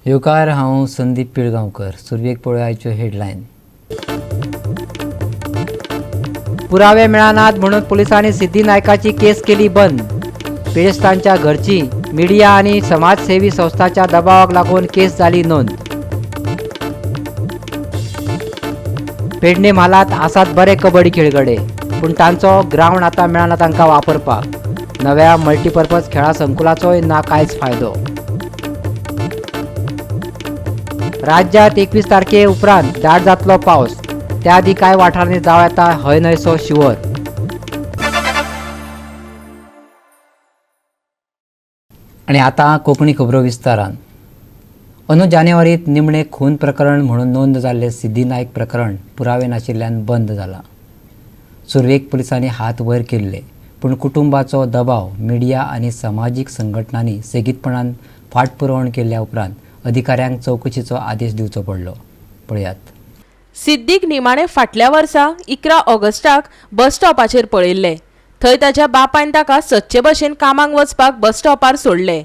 येवकार, हांव संदीप पिळगांवकर. सुरवेक पळोवया आयच्यो हेडलायन. पुरावे मेळनात म्हणून पुलिसांनी सिद्धी नायकाची केस केली बंद. पिडेस्तांच्या घरची, मिडिया आनी समाजसेवी संस्थांच्या दबावाक लागून केस जाली नोंद. पेडणे म्हालांत आसात बरे कबड्डी खेळगडे, पूण तांचो ग्रावंड आतां मेळना तांकां वापरपाक. नव्या मल्टीपर्पज खेळां संकुलाचोय ना कांयच फायदो. राज्यात 21 तारखे उपरांत दाट जातलो पावस. त्या आदी कांय वाठारांनी जावं येता हय न्हयसो शिंवर. आनी आतां कोंकणी खबरो विस्तारान. अंदू जानेवारीत निमणे खून प्रकरण म्हणून नोंद जाल्ले सिद्धी नायक प्रकरण पुरावे नाशिल्ल्यान बंद जाला. सुरवेक पुलिसांनी हात वयर केल्ले, पूण कुटुंबाचो दबाव, मिडिया आनी समाजीक संघटनांनी सेगीतपणान फाटपुरवण केल्ल्या उपरांत अधिकाऱ्यांक चवकशीचो आदेश दिवचो पडलो. पळयात. सिद्दीक निमाणे फाटल्या वर्सा 11 ऑगस्टाक बस स्टॉपाचेर पळयल्ले. थंय ताच्या बापायन ताका सदचे भशेन कामाक वचपाक बस स्टॉपार सोडले.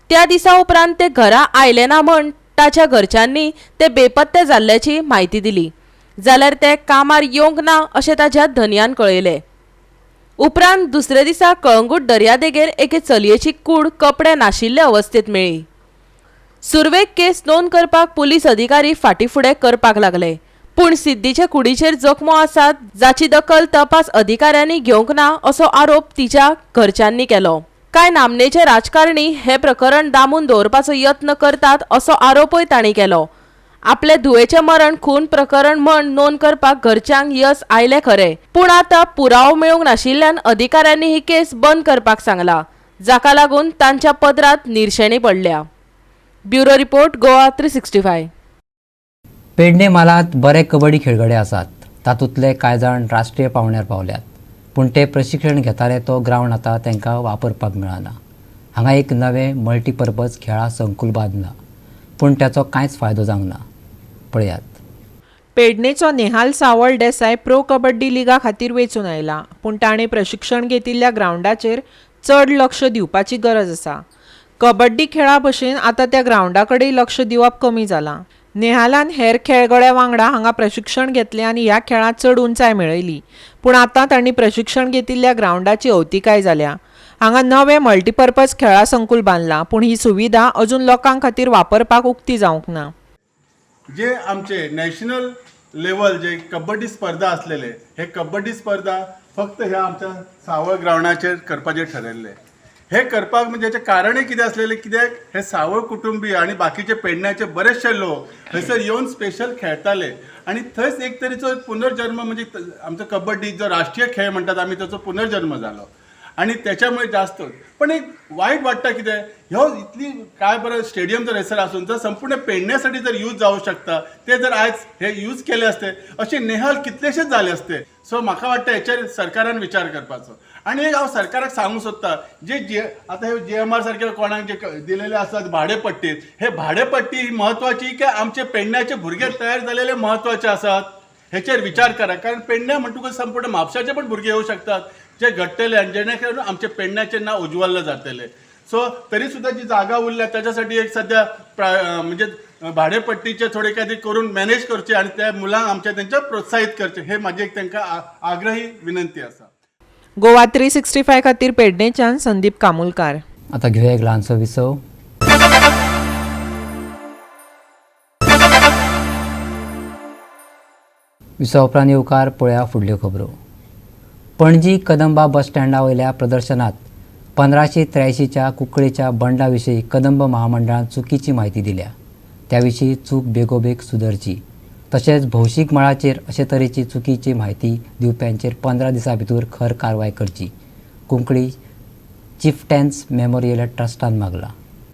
त्या दिसा उपरांत ते घरा आयले ना म्हण ताच्या घरच्यांनी ते बेपत्ते जाल्ल्याची म्हायती दिली. जाल्यार ते कामार येवंक ना अशें ताच्या धनयान कळयलें. उपरांत दुसऱ्या दिसा कळंगूट दर्यादेगेर एके चलयेची कूड कपडे नाशिल्ले अवस्थेत मेळ्ळी. सुरवेक केस नोंद करपाक पुलीस अधिकारी फाटीं फुडें करपाक लागले, पूण सिद्दीचे कुडीचेर जखमो आसात जाची दखल तपास अधिकाऱ्यांनी घेवंक ना असो आरोप तिच्या घरच्यांनी केलो. कांय नामनेचे राजकारणी हे प्रकरण दामून दवरपाचो यत्न करतात असो आरोपय तांणी केलो. आपले धुवेचें मरण खून प्रकरण म्हण नोंद करपाक घरच्यांक यस आयलें खरें, पूण आतां पुरावो मेळूंक नाशिल्ल्यान अधिकाऱ्यांनी ही केस बंद करपाक सांगला, जाका लागून तांच्या पदरांत निर्शेणी पडल्या. Bureau report, Goa 365. Pedne म्हालांत बरे कबड्डी खेळगडे आसात. तातूंतले कांय जाण राष्ट्रीय पांवड्यार पावल्यात, पूण ते प्रशिक्षण घेताले तो ग्रावंड आतां तांकां वापरपाक मेळना. हांगा एक नवें मल्टीपर्पज खेळां संकूल बांदलां, पूण ताचो कांयच फायदो जावंक ना. पळयात. पेडणेचो नेहाल सावळ देसाय प्रो कबड्डी लिगा खातीर वेंचून आयला, पूण ताणें प्रशिक्षण घेतिल्ल्या ग्रावंडाचेर चड लक्ष दिवपाची गरज आसा. कबड्डी खेळा भशेन आतां त्या ग्रावंडा कडेन लक्ष दिवप कमी जालां. नेहालान हेर खेळगड्या वांगडा हांगा प्रशिक्षण घेतलें आनी ह्या खेळांत चड उंचाय मेळयली, पूण आतां तांणी प्रशिक्षण घेतिल्ल्या ग्रावंडाची अवतिकाय जाल्या. हांगा नवें मल्टीपर्पज खेळां संकूल बांदलां, पूण ही सुविधा अजून लोकां खातीर वापरपाक उक्ती जावंक ना. जे आमचे नॅशनल लेवल जे कबड्डी स्पर्धा आसलेले, हे कबड्डी स्पर्धा फक्त ह्या आमच्या सावळ ग्रावंडाचेर करपाचें ठरयल्लें. हे करपाक म्हणजे हेचें कारणय कितें आसलेलें, कित्याक हे सावळ कुटुंबीय आनी बाकीचे पेडण्याचे बरेचशे लोक थंयसर येवन स्पेशल खेळटाले आनी थंयच एक तरेचो पुनर्जन्म, म्हणजे आमचो कबड्डी जो राष्ट्रीय खेळ म्हणटात आमी, ताचो पुनर्जन्म जालो आनी त्याच्यामुळे जास्त. पण एक वाईट वाटतं कितें, ह्यो इतली काय बरं स्टेडियम जर हयसर आसून जर संपूर्ण पेडण्यासाठी जर यूज जावं शकता, ते जर आयज हे यूज केले असते, असे नेहाल कितलेशेच झाले असते. सो म्हाका वाटतं हेचेर सरकारान विचार करपाचो. आनी एक हांव सरकाराक सांगूंक सोदता, जे जे आतां हे जीएमआर सारखे कोणाक जे दिलेले आसात भाडेपट्टीत, हे भाडेपट्टी ही म्हत्वाची की आमचे पेडण्याचे भुरगे तयार जालेले म्हत्वाचे आसात, हेचेर विचार करा. कारण पेडण्या म्हणटकूच संपूर्ण म्हापशाचे पण भुरगे येवं शकतात जे घडटले आनी जेणे करून आमचे पेडण्याचें नांव उज्वल्ल जातलें. सो तरी सुद्दां जी जागा उरल्या त्याच्यासाठी एक सध्या म्हणजे भाडेपट्टीचे थोडे काहीतरी करून मॅनेज करचे आनी त्या मुलांक आमच्या तेंच्या प्रोत्साहीत करचे, हे म्हाजी एक तांकां आग्रही विनंती आसा. गोवा 365 खातीर पेडणेच्यान संदीप कामुलकार. आतां घेवया एक ल्हानसो विसव. विसवा उपरांत येवकार. पळया फुडल्यो खबरो. पणजी कदंबा बस स्टँडा वयल्या प्रदर्शनात 1583च्या कुंकळेच्या बंडा विशीं कदंब महामंडळान चुकीची म्हायती दिल्या. त्या विशीं चूक बेगोबेग सुदरची, तशेंच भौशीक मळाचेर अशे तरेची चुकीची म्हायती दिवप्यांचेर 15 दिसां भितर खर कारवाय करची, कुंकळी चिफटॅन्स मेमोरियल ट्रस्टान मागला.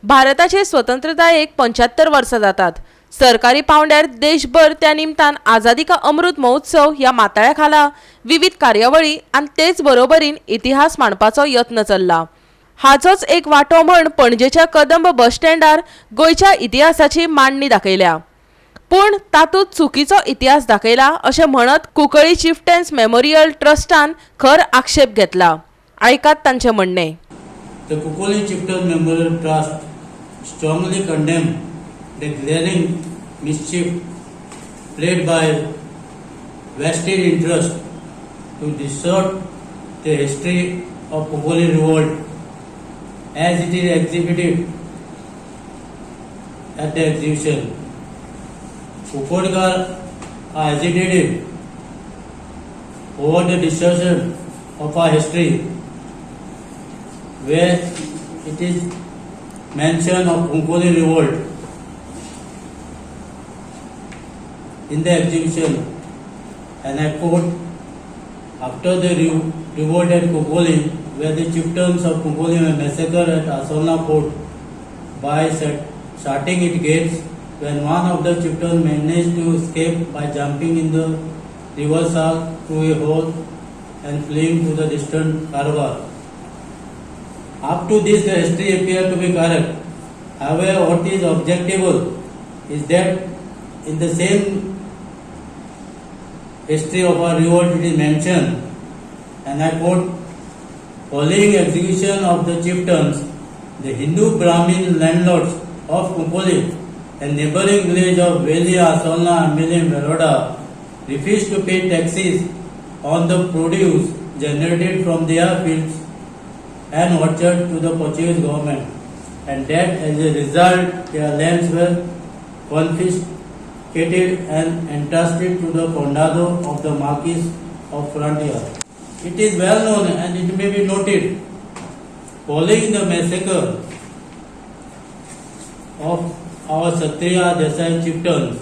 भारताचे स्वतंत्रतायेक 75 वर्सां जातात. सरकारी पावंड्यार देशभर त्या निमतान आझादी का अमृत महोत्सव ह्या माताळ्या खाला विविध कार्यावळी आनी तेच बरोबरीन इतिहास मांडपाचो यत्न चल्ला. हाचोच एक वांटो म्हण पणजेच्या कदंब बस स्टँडार गोंयच्या इतिहासाची मांडणी दाखयल्या, पूण तातूंत चुकीचो इतिहास दाखयला अशें म्हणत कुंकळी चिफटन्स मेमोरियल ट्रस्टान खर आक्षेप घेतला. आयकात तांचें म्हणणें. The Kukoli Chieftain Memorial Trust strongly condemn the glaring mischief played by vested interest to distort the history of Cuncolim revolt as it is exhibited at the exhibition. Kunkolkar are agitated over the distortion of our history, where it is mention of Cuncolim revolt in the exhibition, and I quote, after the revolt at Cuncolim, where the chieftains of Cuncolim were massacred at Assolna Fort by shutting its gates, when one of the chieftains managed to escape by jumping in the river Sal through a hole and fleeing to the distant Karwar. Up to this, the history appeared to be correct. However, what is objectable is that in the same history of our revolt it is mentioned, and I quote, following execution of the chieftains, the Hindu Brahmin landlords of Cuncolim and neighboring village of Velia, Assolna, Ambelim, Veroda refused to pay taxes on the produce generated from their fields and orchard to the Portuguese government, and that as a result their lands were confiscated and entrusted to the Condado of the Marquis of Frontier. It is well known and it may be noted, following the massacre of our Kshatriya Desai chieftains,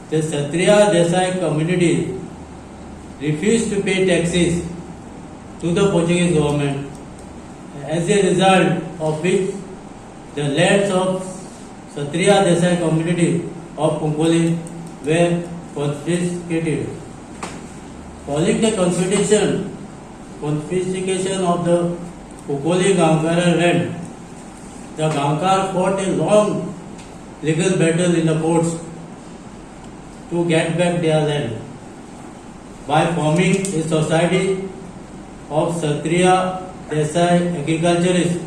the Kshatriya Desai community refused to pay taxes to the Portuguese government, as a result of which the lands of Kshatriya Desai community of Cuncolim were confiscated. Following the confiscation of the Cuncolim Gaonkar land, the Gaonkar fought a long legal battle in the courts to get back their land by forming a society of Kshatriya Desai agriculturists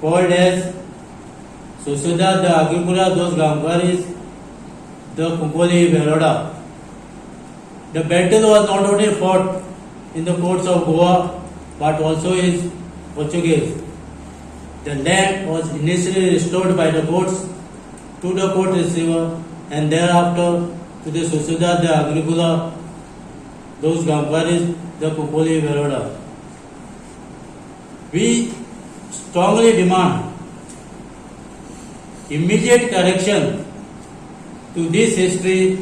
called as Sociedad de Agricultura dos Gaonkares de Cuncolim Veroda. The battle was not only fought in the courts of Goa but also in Portuguese. The land was initially restored by the courts to the court receiver and thereafter to the Sociedad de Agricultura dos Gaonkares de Cuncolim Veroda. We strongly demand immediate correction to this history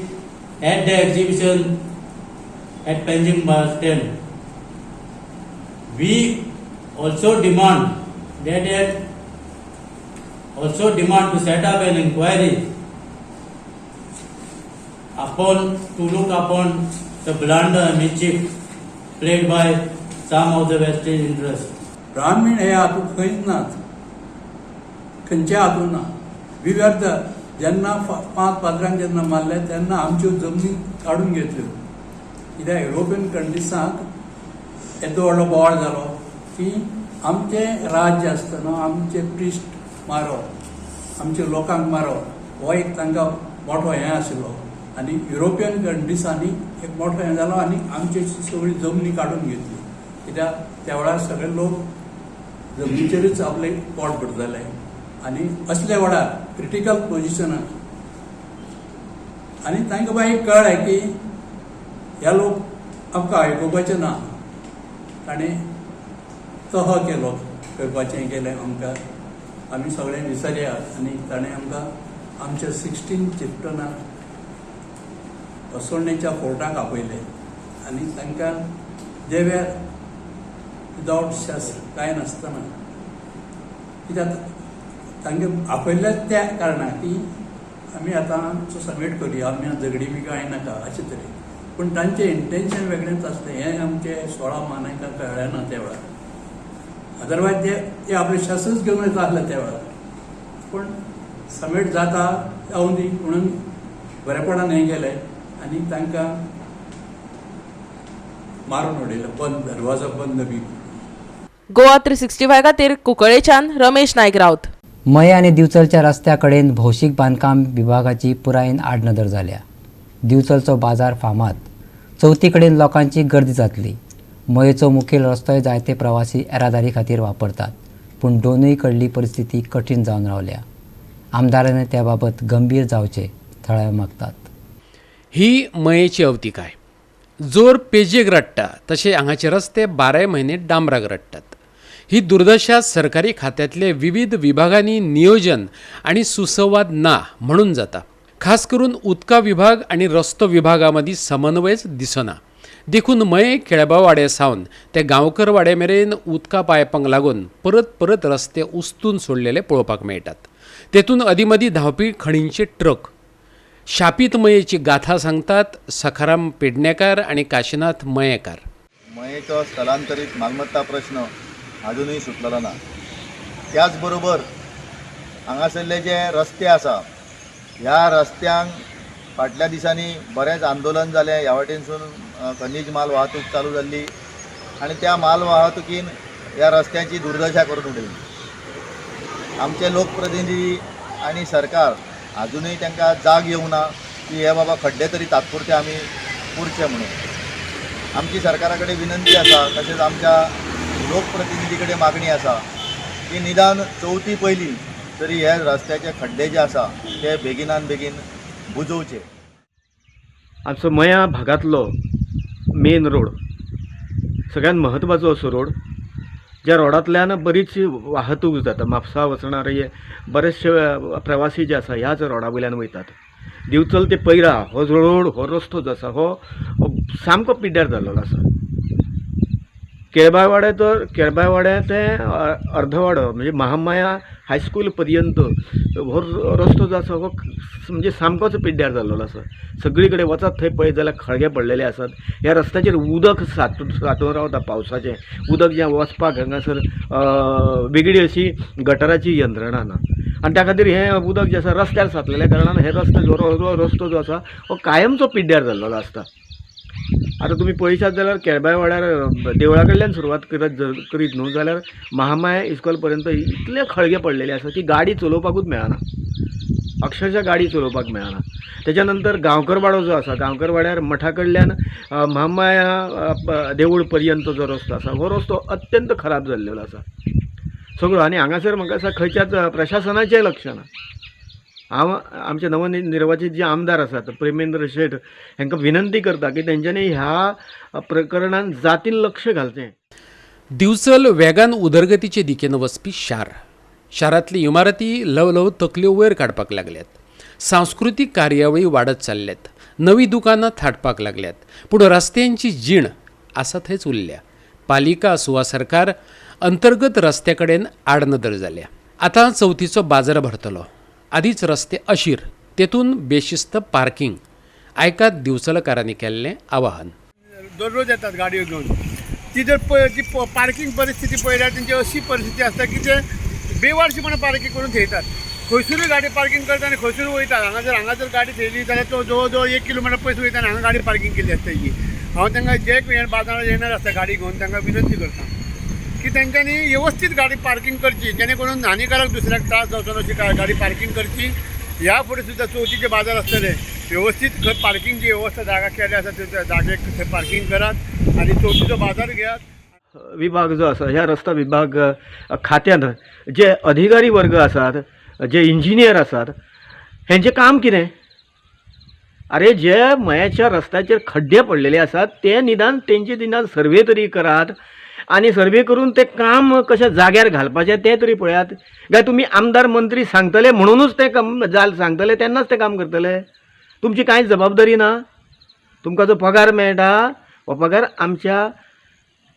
at the exhibition at Panjim Bus Stand. We also demand that also demand to set up an inquiry upon to look upon the blunder and mischief played by some of the vested interests. Brahmin हे हातूंत खंयच नात, खंयच्या हातूंत ना. We were the जेन्ना 5 पाद्रांक जेन्ना मारले तेन्ना आमच्यो जमनी काडून घेतल्यो, कित्याक युरोपियन कंट्रीसांक येदो व्हडलो बोवाळ जालो की आमचें राज्य आसतना आमचे प्रिस्ट मारप, आमच्या लोकांक मारप हो एक तांकां मोठो हें आशिल्लो. आनी युरोपियन कंट्रीसांनी एक मोठो हें जालो आनी आमची सगळी जमनी काडून घेतली, कित्याक त्या वेळार सगळे लोक जमनीचेरूच आपलें पोट भरताले. आनी असल्या वेळार क्रिटिकल पोजिशनाक आनी तांकां मागीर कळ्ळें की ह्या लोक आमकां आयकुपाचें ना, ताणें तह केलो करपाचें केलें आमकां, आमी सगळें विसरया. आनी ताणें आमकां आमच्या 16 चिफ्टनाक असोळणेच्या फोर्टाक आपयले आनी तांकां they were without शास्त्र कांय नासतना, कित्याक तांकां आपयल्लेच त्या कारणाक की आमी आतां आमचो सबमीट करुया, आमी झगडी बी कांय नाका अशें तरेन. पूण तांचें इंटेन्शन वेगळेंच आसलें, हें आमचे 16 मानायकांक कळ्ळें ना त्या वेळार. अदरवायज ते आपलें शास्त्रच घेवन वयता आसले त्या वेळार. पूण सबमीट जाता जावं दी म्हणून बरेपणान हें केलें आनी तांकां मारून उडयलें, बंद दरवाजो बंद बी. गोवा 365 खातीर कुंकळेच्यान रमेश नायक राऊत. मये आनी दिवचलच्या रस्त्या कडेन भौशीक बांदकाम विभागाची पुरायेन आडनदर जाल्या. दिवचलचो बाजार फामाद, चवथी कडेन लोकांची गर्दी जातली. मयेचो मुखेल रस्तोय जायते प्रवासी येरादारी खातीर वापरतात, पूण दोनूय कडली परिस्थिती कठीण जावन रावल्या. आमदारांनी त्या बाबत गंभीर जावचे थळावे मागतात. ही मयेची अवतिकाय. जोर पेजेक रडटा तशें हांगाचे रस्ते 12 म्हयने डांबराक रडटात. ही दुर्दशा सरकारी खात्यांतले विविध विभागांनी नियोजन आनी सुसंवाद ना म्हणून जाता. खास करून उदका विभाग आनी रस्तो विभागा मदीं समन्वयच दिसना. देखून मये केळबावाडे सावन ते गांवकर वाडे मेरेन उदका पायपांक लागून परत परत रस्ते उस्तून सोडलेले पळोवपाक मेळटात. तेतून अदींमदीं धांवपी खणींचे ट्रक. शापीत मयेची गाथा सांगतात सखाराम पेडणेकार आनी काशीनाथ मयेकार. मयेचो स्थलांतरीत मालमत्ता प्रश्न अजुनूय सुटलेलो ना. त्याच बरोबर हांगासरले जे रस्ते आसा ह्या रस्त्यांक फाटल्या दिसांनी बरेंच आंदोलन जालें. ह्या वाटेनसून खनीज माल वाहतूक चालू जाल्ली आनी त्या माल वाहतुकीन ह्या रस्त्यांची दुर्दशा करून उडयली. आमचे लोकप्रतिनिधी आनी सरकार अजुनूय तांकां जाग येवंक ना की हे बाबा खड्डे तरी तात्पुरते आमी पुरचे म्हणून. आमची सरकारा कडेन विनंती आसा, तशेंच आमच्या लोकप्रतिनिधी कडेन मागणी आसा की निदान चवथी पयलीं तरी हे रस्त्याचे खड्डे जे आसा ते बेगिनान बेगीन बुजोवचे. आमचो मया भागांतलो मेन रोड सगळ्यात म्हत्वाचो असो रोड, ज्या रोडांतल्यान बरीच वाहतूक जाता. म्हापसा वचणारे बरेचशे प्रवासी जे आसा ह्याच रोडा वयल्यान वयतात. दिवचल ते पैरा हो रोड, हो रस्तो जो आसा हो सामको पिड्ड्यार जाल्लो आसा. केळबायवाडे तर केळबायवाडे ते अर्धवाडो म्हणजे महामाया हायस्कूल पर्यंत हो रस्तो जो आसा हो म्हणजे सामकोच पिड्ड्यार जाल्लो आसा. सगळी कडेन वचत थंय पळयत जाल्यार खळगे पडलेले आसात. ह्या रस्त्याचेर उदक साठून रावता. पावसाचें उदक जें वचपाक हांगासर वेगळी अशी गटराची यंत्रणा ना आनी त्या खातीर हें उदक जें आसा रस्त्यार साठलेल्या कारणान हे रस्ते जो रस्तो जो आसा हो कायमचो पिड्ड्यार जाल्लो आसता. आतां तुमी पळयशात जाल्यार केळबायवाड्यार देवळा कडल्यान सुरवात करीत न्हू जाल्यार महामाया इस्कॉल पर्यंत इतले खळगे पडलेले आसा की गाडी चलोवपाकूच मेळना, अक्षरशः गाडी चलोवपाक मेळना. तेच्या नंतर गांवकरवाडो जो आसा, गांवकरवाड्यार मठा कडल्यान महामाया देवूळ पर्यंत जो रस्तो आसा हो रस्तो अत्यंत खराब जाल्लेलो आसा सगळो. आनी हांगासर म्हाका दिसता खंयच्याच प्रशासनाचें लक्ष ना. हांव आमचे नवनिर्वाचीत जे आमदार आसात प्रेमेंद्र शेट हांकां विनंती करता की तेंच्यांनी ह्या प्रकरणान जातीन लक्ष घालचें. दिवचल वेगान उदरगतीचे दिकेन वचपी शार. शारांतली इमारती ल्हव ल्हव तकल्यो वयर काडपाक लागल्यात. सांस्कृतीक कार्यावळी वाडत चल्ल्यात. नवी दुकानां थाटपाक लागल्यात. पूण रस्त्यांची जीण आसा थंयच उरल्या. पालिका आसूं वा सरकार अंतर्गत रस्त्या कडेन आडनदर जाल्या. आतां चवथीचो बाजार भरतलो. आदींच रस्ते अशीर, तेतून बेशिस्त पार्किंग. आयकात दिवचलकारांनी केल्लें आवाहन. दररोज येतात गाडयो घेवन, ती जर ती पार्किंग परिस्थिती पळयल्यार तेंची अशी परिस्थिती आसता की ते बेवारशीपणान पार्किंग करून थेयतात. खंयसरूय गाडी पार्किंग करता आनी खंयसरूय वयतात. हांगा जर गाडी थेयली जाल्यार तो जवळ जवळ 1 किलोमिटर पयस वयता आनी हांगा गाडी पार्किंग केल्ली आसता तेजी. हांव तांकां जे बाजारात येणार आसता गाडी घेवन तांकां विनंती करता की तेंच्यांनी व्यवस्थीत गाडी पार्किंग करची, जेणे करून हानिकारक दुसऱ्याक त्रास जावचो ना अशी गाडी पार्किंग करची. ह्या फुडें सुद्दां चवथीचे बाजार आसतले, व्यवस्थीत खंय पार्किंगची वेवस्था जागा केल्या आसा त्या जागेक थंय पार्किंग करात आनी चवथीचो बाजार घेयात. विभाग जो आसा ह्या रस्ता विभाग खात्यांत जे अधिकारी वर्ग आसात, जे इंजिनियर आसात, हेंचें काम कितें? अरे जे मयाच्या रस्त्याचेर खड्डे पडलेले आसात ते निदान तेंचे निदान सर्वे तरी करात आनी सर्वे करून तें काम कशें जाग्यार घालपाचें तें तरी पळयात. काय तुमी आमदार मंत्री सांगतले म्हणुनूच तें काम सांगतले तेन्नाच तें काम करतले? तुमची कांय जबाबदारी ना. तुमकां जो पगार मेळटा हो पगार आमच्या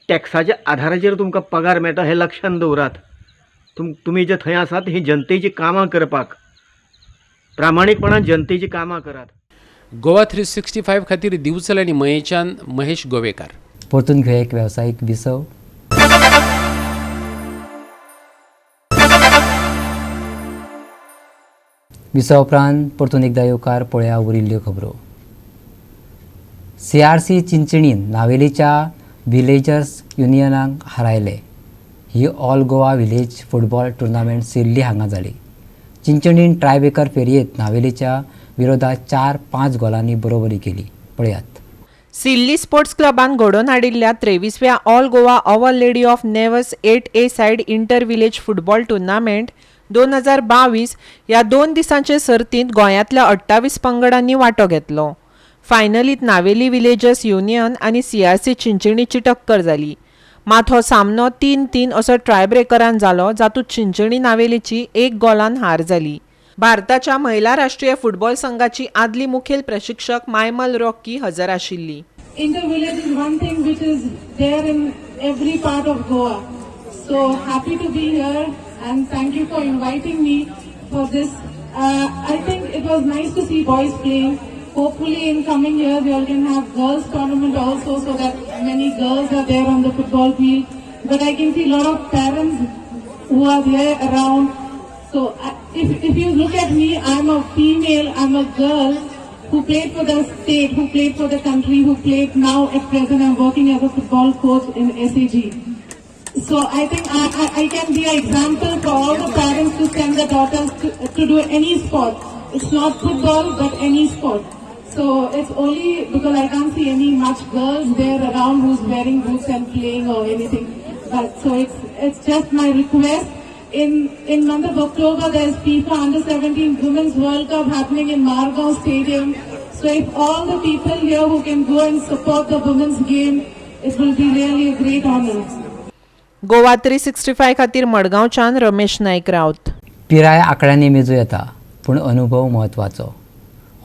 टॅक्साच्या आधाराचेर तुमकां पगार मेळटा हें लक्षांत दवरात. तुमी जे थंय आसात ही जनतेचीं कामां करपाक, प्रामाणीकपणान जनतेचीं कामां करात. गोवा 365 खातीर दिवचल आनी मयेच्यान महेश गोवेकार. परतून घेवया एक वेवसायीक विसव. विसवा उपरांत परतून एकदा येवकार पळया उरिल्ल्यो खबरो. CRC चिंचणीन नावेलीच्या विलेजर्स युनियनाक हारायले. ही all Goa village football tournament Silli हांगा जाली. चिंचणीन ट्रायबेकर फेरयेंत नावेलीच्या विरोधात 4-5 गोलांनी बरोबरी केली. पळयात. सिल्ली स्पोर्ट्स क्लबान घडोवन हाडिल्ल्या 23व्या all Goa our lady of Neves 8A side inter village football tournament 2022 ह्या 2 दिसांचे सर्तींत गोंयांतल्या 28 पंगडांनी वांटो घेतलो. फायनलींत नावेली विलेजर्स युनियन आनी सीआरसी चिंचणीची टक्कर जाली. मात हो सामनो 3-3 असो ट्रायब्रेकरान जालो, जातूंत चिंचणी नावेलीची 1 गोलान हार जाली. भारताच्या महिला राष्ट्रीय फुटबॉल संघाची आदली मुखेल प्रशिक्षक मायमल रॉकी हजर आशिल्ली. Inter village is one thing which is there in every part of Goa. So happy to be here and thank you for inviting me for this. I think it was nice to see boys playing. Hopefully in coming years we all can have girls tournament also, so that many girls are there on the football field. But I can see a lot of parents who are there around. So if you look at me, I'm a female, I'm a girl who played for the state, who played for the country, who played now at present I'm working as a football coach in SAG. So I think I can be an example for all the parents to send their daughters to do any sport. It's not football, but any sport. So it's only because I can't see any much girls there around who's wearing boots and playing or anything. But so it's just my request. In month of October there is FIFA Under-17 Women's World Cup happening in Margao Stadium. So if all the people here who can go and support the women's game, it will be really a great honor. Goa 365 खातीर मडगांवच्यान रमेश नायक राऊत. पिराय आंकड्यांनी मेजूं येता, पूण अनुभव म्हत्वाचो.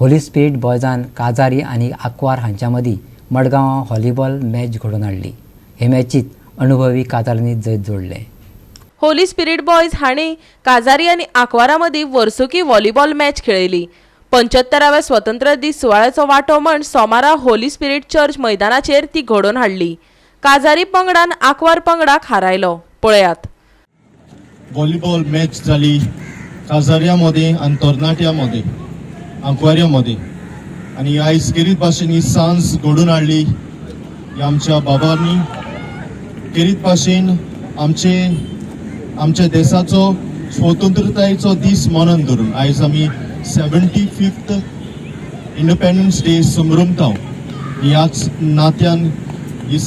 Holi spirit बॉयजान काजारी आनी आक्वार हांच्या मदीं मडगांवां व्हॉलीबॉल मॅच घडोवन हाडली. हे मॅचीत अनुभवी काजारांनी जैत जोडलें. होली स्पिरिट बॉयज हांणी काजारी आनी आक्वारा मदीं वर्सुकी व्हॉलीबॉल मॅच खेळयली. 75व्या स्वतंत्र दीस सुवाळ्याचो वांटो म्हण सोमारा होली स्पिरिट चर्च मैदानाचेर ती घडोवन हाडली. काजारी पंगडान आक्वार पंगडाक हारायलो. पळयात. व्हॉलीबॉल मॅच जाली काजाऱ्या मदीं आनी तरणाट्या मदीं आंकवाऱ्या मदीं, आनी आयज खेरीत भाशेन ही सांज घडोवन हाडली आमच्या बाबांनी. खेरीत भाशेन आमचे आमच्या देशाचो स्वतंत्रतायेचो दीस मनन धरून आयज आमी 75th independence day समरमता. ह्याच नात्यान ही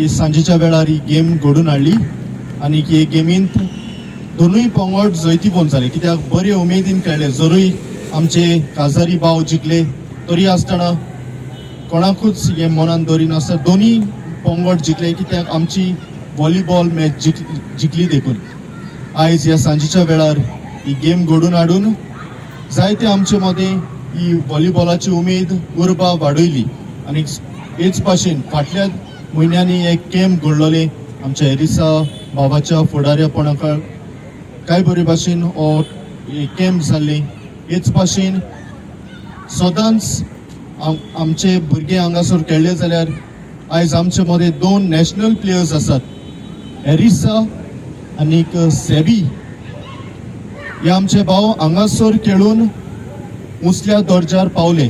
सांजेच्या वेळार ही गेम घडोवन हाडली आनी हे गेमींत दोनूय पंगड जैतिवंत जाले, कित्याक बरे उमेदीन खेळ्ळे. जरूय आमचे काजारी भाव जिखले तरी आसतना कोणाकूच हे मनान दवरिनासतना दोनूय पंगड जिखले, कित्याक आमची व्हॉलीबॉल मॅच जिखली. देखून आयज ह्या सांजेच्या वेळार ही गेम घडोवन हाडून जायते आमचे मदें ही व्हॉलीबॉलाची उमेद उर्बा वाडयली. आनी हेच भाशेन फाटल्या म्हयन्यांनी एक कॅम्प घडलोले आमच्या एरिसा बाबाच्या फुडारपणा काय बरे भाशेन हो कॅम्प जाल्ले. हेच भाशेन सदांच आमचे भुरगे हांगासर खेळ्ळे जाल्यार आयज आमचे मदें 2 नॅशनल प्लेयर्स आसात, एरिसा आनीक सेबी. हे आमचे भाव हांगासर खेळून उंचल्या दर्जार पावले.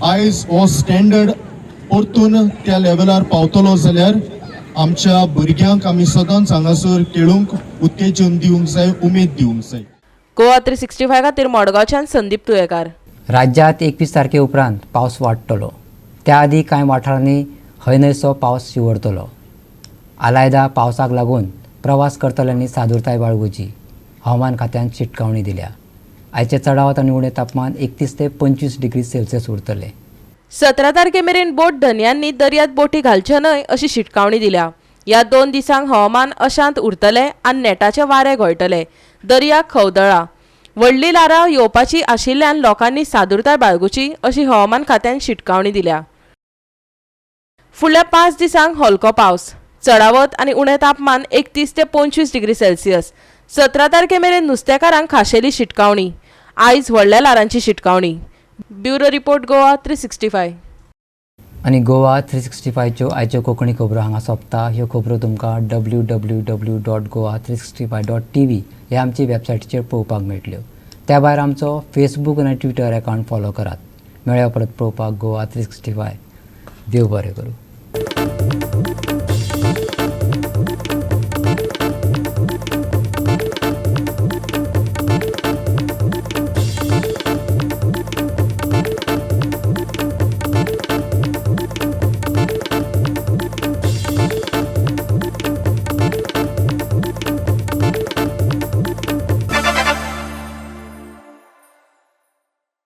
आयज हो स्टँडर्ड परतून त्या लेवलार पावतलो जाल्यार आमच्या भुरग्यांक आमी सदांच हांगासर खेळूंक उत्तेजन दिवंक जाय, उमेद दिवंक जाय. गोवा 365 खातीर मडगांवच्यान संदीप तुयेकार. राज्यांत 21 तारखे उपरांत पावस वाडटलो. त्या आदीं कांय वाठारांनी हयन्हयसो पावस शिंवरतलो. आलायदा पावसाक लागून प्रवास करतल्यांनी सादूरताय बाळगुची हवामान खात्यान शिटकावणी दिल्या. आयचें चडावत आनी उणें तापमान 31 ते 25 डिग्री सेल्सियस उरतलें. 17 तारखे मेरेन बोट धनयांनी दर्यांत बोटी घालच्यो न्हय अशी शिटकावणी दिल्या. ह्या 2 दिसांक हवामान अशांत उरतलें आनी नेटाचें वारें घोळटलें. दर्याक खवदळा व्हडली ल्हारां येवपाची आशिल्ल्यान लोकांनी सादूरताय बाळगुची अशी हवामान खात्यान शिटकावणी दिल्या. फुडल्या 5 दिसांक हलको पावस, चडावत आनी उणें तापमान 31 ते 25 डिग्री सेल्सियस. 17 तारखे मेरेन नुस्तेकारांक खाशेली शिटकावणी. आयज व्हडल्या ल्हारांची शिटकावणी. Bureau report Goa 365. आनी गोवा 365च्यो आयच्यो कोंकणी खबरो हांगा सोंपता. ह्यो खबरो तुमकां www.goa365.tv ह्या आमची वेबसायटीचेर पळोवपाक मेळटल्यो. त्या भायर आमचो फेसबूक आनी ट्विटर अकावंट फॉलो करात. मेळया परत पळोवपाक गोवा 365. देव बरें करूं.